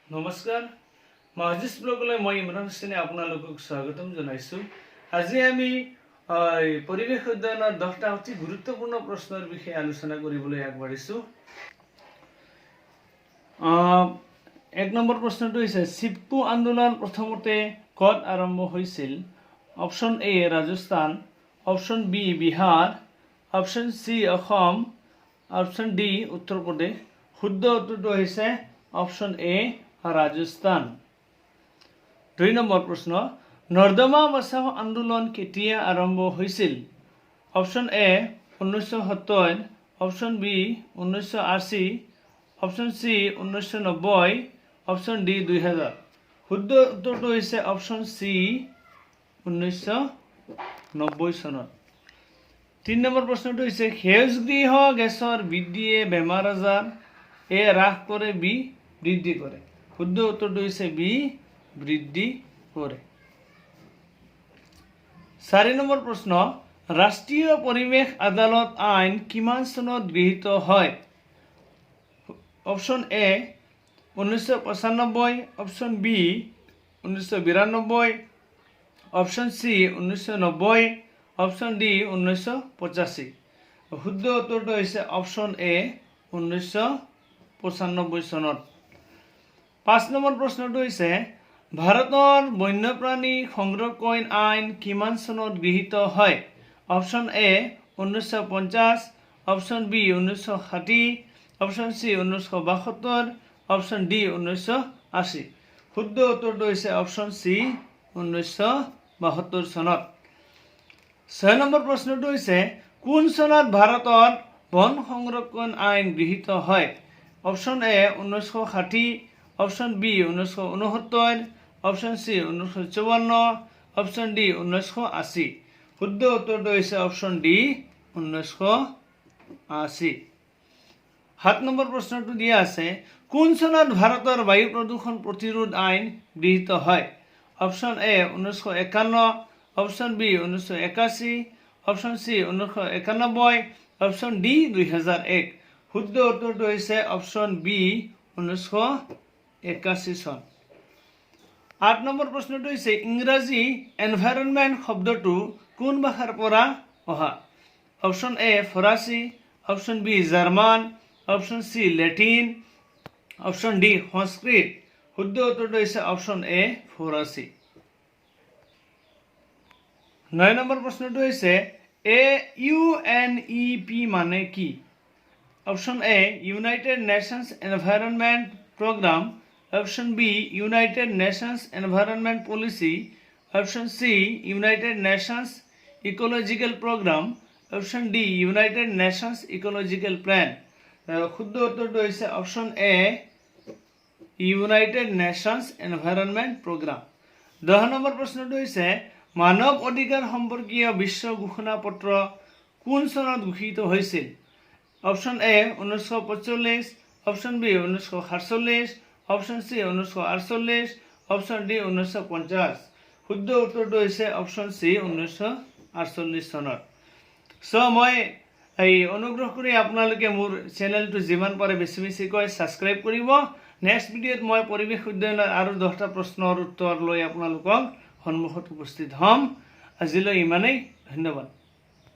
নমস্কাৰ, মাজিছ ব্লগলৈ মই ইমৰান হুছেইনে আপোনালোকক স্বাগতম জনাইছোঁ। আজি আমি এই পৰিৱেশ অধ্যয়নৰ 10টা অতি গুৰুত্বপূৰ্ণ প্ৰশ্নৰ বিষয়ে আলোচনা কৰিবলৈ আগবাঢ়িছোঁ। 1 নম্বৰ প্ৰশ্নটো হৈছে, চিপকো আন্দোলন প্ৰথমতে ক'ত আৰম্ভ হৈছিল? Option A Rajasthan, option B Bihar, option C Assam, option D Uttar Pradesh. শুদ্ধ উত্তৰটো হৈছে অপশ্যন এ ৰাজস্থান। 2 নম্বৰ প্ৰশ্ন, নৰ্দমা বচাও আন্দোলন কেতিয়া আৰম্ভ হৈছিল? Option A 1970, option B 1980, option C 1990, option D 2000। শুদ্ধ উত্তৰটো হৈছে অপশ্যন চি 1990 চনত। 3 নম্বৰ প্ৰশ্নটো হৈছে, সেউজগৃহ গেছৰ বৃদ্ধিয়ে বেমাৰ আজাৰ এ হ্ৰাস কৰে, বি বৃদ্ধি কৰে। শুদ্ধ উত্তৰটো হৈছে বি বৃদ্ধি কৰে। 4 নম্বৰ প্ৰশ্ন, ৰাষ্ট্ৰীয় পৰিৱেশ আদালত আইন কিমান চনত গৃহীত হয়? Option A 1995, option B 1992, option C 1990, option D 1985। শুদ্ধ উত্তৰটো হৈছে অপশ্যন এ 1995 চনত। 5 নম্বৰ প্ৰশ্নটো হৈছে, ভাৰতৰ বন্যপ্ৰাণী সংৰক্ষণ আইন কিমান চনত গৃহীত হয়? Option A 1950, option B 1960, option C 1972, option D 1980। শুদ্ধ উত্তৰটো হৈছে অপশ্যন চি 1972 চনত। 6 নম্বৰ প্ৰশ্নটো হৈছে, কোন চনত ভাৰতত বন সংৰক্ষণ আইন গৃহীত হয়? Option A 1960, option B 1969, option C 1954, option D 1980। শুদ্ধ উত্তৰটো হৈছে অপশ্যন ডি 1980। 7 নম্বৰ প্ৰশ্নটো দিয়া আছে, কোন চনত ভাৰতৰ বায়ু প্ৰদূষণ প্ৰতিৰোধ আইন গৃহীত হয়? Option A 1951, option B 1981, option C 1991, option D 2001। শুদ্ধ উত্তৰটো হৈছে অপশ্যন বি 1981 চন। 8 নম্বৰ প্ৰশ্নটো হৈছে, ইংৰাজী এনভাইৰনমেণ্ট শব্দটো কোন ভাষাৰ পৰা অহা? অপশ্যন এ ফৰাচী, option B German, option C Latin, option D সংস্কৃত। শুদ্ধ উত্তৰটো হৈছে অপশ্যন এ ফৰাচী। 9 নম্বৰ প্ৰশ্নটো হৈছে, A U N E P মানে কি? Option A United Nations Environment Programme, option B United Nations Environment Policy, option C United Nations Ecological Programme, option D United Nations Ecological Plan. শুদ্ধ উত্তৰটো হৈছে option A United Nations Environment Programme. 10 number প্ৰশ্নটো হৈছে, মানৱ অধিকাৰ সম্পৰ্কীয় বিশ্ব ঘোষণাপত্ৰ কোন চনত ঘোষিত হৈছিল? Option A 1945, option B 1947, option C 1948, option D 1950। শুদ্ধ উত্তৰটো হৈছে অপশ্যন চি 1948 চনত। চ' মই এই অনুগ্ৰহ কৰি আপোনালোকে মোৰ চেনেলটো যিমান পাৰে বেছি বেছিকৈ ছাবস্ক্ৰাইব কৰিব। নেক্সট ভিডিঅ'ত মই পৰিৱেশ অধ্যয়নৰ আৰু 10টা প্ৰশ্নৰ উত্তৰ লৈ আপোনালোকক সন্মুখত উপস্থিত হ'ম। আজিলৈ ইমানেই, ধন্যবাদ।